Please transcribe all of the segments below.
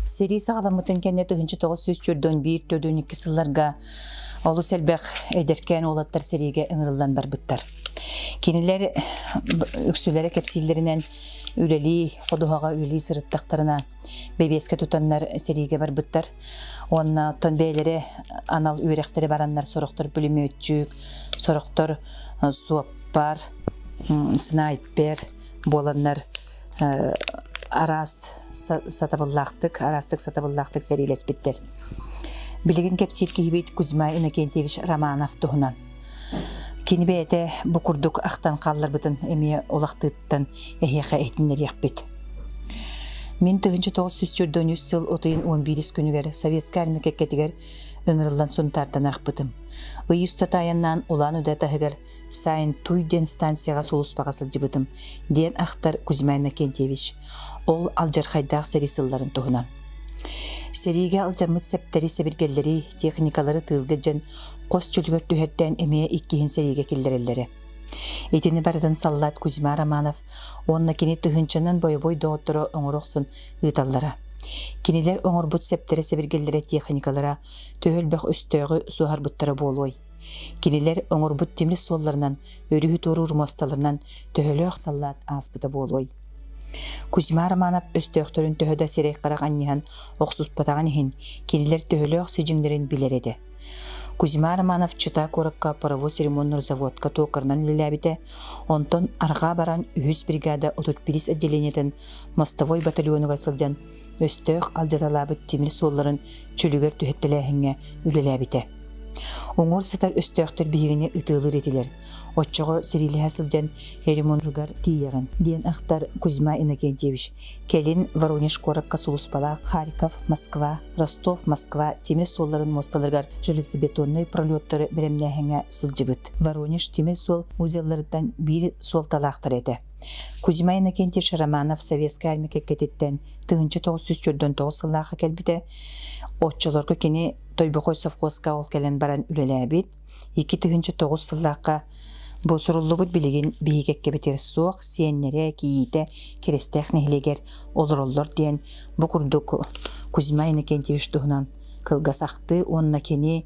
Сэрии саҕаламмытын кэннэ 1941-42 сылларга олус элбэх эдэркээн уолаттар сэриигэ ыҥырыллан барбыттар. Кинилэр үксүлэрэ кэпсииллэринэн үлэлии, ходуһаҕа үлэлии сырыттахтарына бэбиэскэ тутаннар сэриигэ барбыттар. Уонна оттон бэйэлэрэ анал үөрэхтэри бараннар сорохтор пулеметчик, сорохтор суоппар, снайпер буоланнар араас сатабыллаахтык, араастык сатабыллаахтык сэриилэспиттэр. Билигин кэпсиир киһибит Кузьма Иннокентьевич Романов туһунан. Кини бэйэтэ бу курдук ахтан хаалларбытын эмиэ улахтыыттан эһиэхэ иһитиннэриэхпит. Мин 1943 сыл отуйун 11 күнүгэр Советскай армия кэккэтигэр ыҥырыллан Сунтаартан арахпытым. Ый устата айаннаан Улан-Удэ таһыгар Сайн-Туй диэн станцияҕа сулууспаҕа сылдьыбытым, диэн ахтар Кузьма Иннокентьевич ол алдьархайдаах сэрии сылларын туһунан. Сэриигэ алдьаммыт сэптэри, сэбиргэллэри, техникалары тыылга илдьэн хос чөлүгэр түһэртээн эмиэ иккиһин сэриигэ киллэрэллэрэ. Итини барытын саллаат Кузьма Романов уонна кини тыһыынчанан бойобуой доҕотторо оҥоро охсон ыыталлара. Кинилэр оҥорбут сэптэрэ-сэбиргэллэрэ техникалара төһө элбэх өстөөҕү суоһарбыттара буолуой? Кинилэр оҥорбут тимир суолларынан, өрүһү туоруур муосталарынан төһөлөөх саллаат ааспыта буолуой? Кузьма Романов өстөөхтөрүн төһө да сирэй-харах анньыһан охсуспатаҕын иһин, кинилэр төһөлөөх сидьиҥнэрин билэр этэ. Кузьма Романов Чита куоракка паровоз ремоннуур заводка токарынан үлэлээбитэ, онтон арҕаа баран үһүс бригада 31 отделениетын мостовой батальонугар сылдьан өстөөх алдьаталаабыт тимир суолларын чөлүгэр түһэттэлээһиҥҥэ үлэлээбитэ. Уҥуор сытар өстөөхтөр биһигини ытыалыыр этилэр. Оччоҕо сэриилэһэ сылдьан ремонтугар тиийэҕин, диэн ахтар Кузьма Иннокентьевич. Кэлин Воронеж куоракка сулууспалаах Харьков, Москва, Ростов, Москва тимир суолларын муосталарыгар железобетоннай пролеттары бэлэмнээһиҥҥэ сылдьыбыт. Воронеж тимир суол узелларыттан биир суолталаахтара этэ. Кузьма Иннокентьевич Романов Советскай армия кэккэтиттэн 1949 сыллаахха кэлбитэ. Оччолорго кини Тойбохой совхозка ол кэлэн баран үлэлээбит. 2009 сыллаахха бу суруллубут билигин биһиги кэккэбитигэр суох сиэннэрэ, кийиитэ Кирэстээх нэһилиэгэр олороллор диэн бу курдук Кузьма Иннокентьевич туһунан кылгас ахтыы уонна кини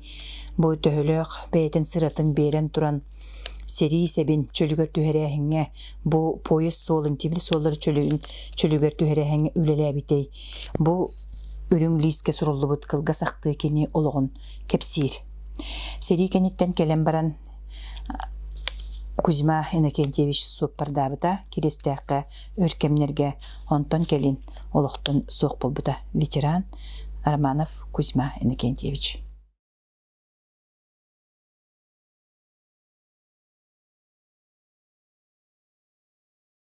бу төһөлөөх бэйэтин сыратын биэрэн туран сэрии сэбин чөлүгэр түһэрээһиҥҥэ бу поезд суолун тимир суоллары чөлүгүн чөлүгэр түһэрээһиҥҥэ үлэлээбитэй бу үрүҥ лиискэ суруллубут кылгас ахтыы кини олоҕун кэпсиир. Сэрии кэнниттэн кэлэн баран Кузьма Иннокентьевич суоппардаабыта Кириэстээххэ өр кэмнэргэ, онтон кэлин олохтон суох буолбута. Ветеран Романов Кузьма Иннокентьевич.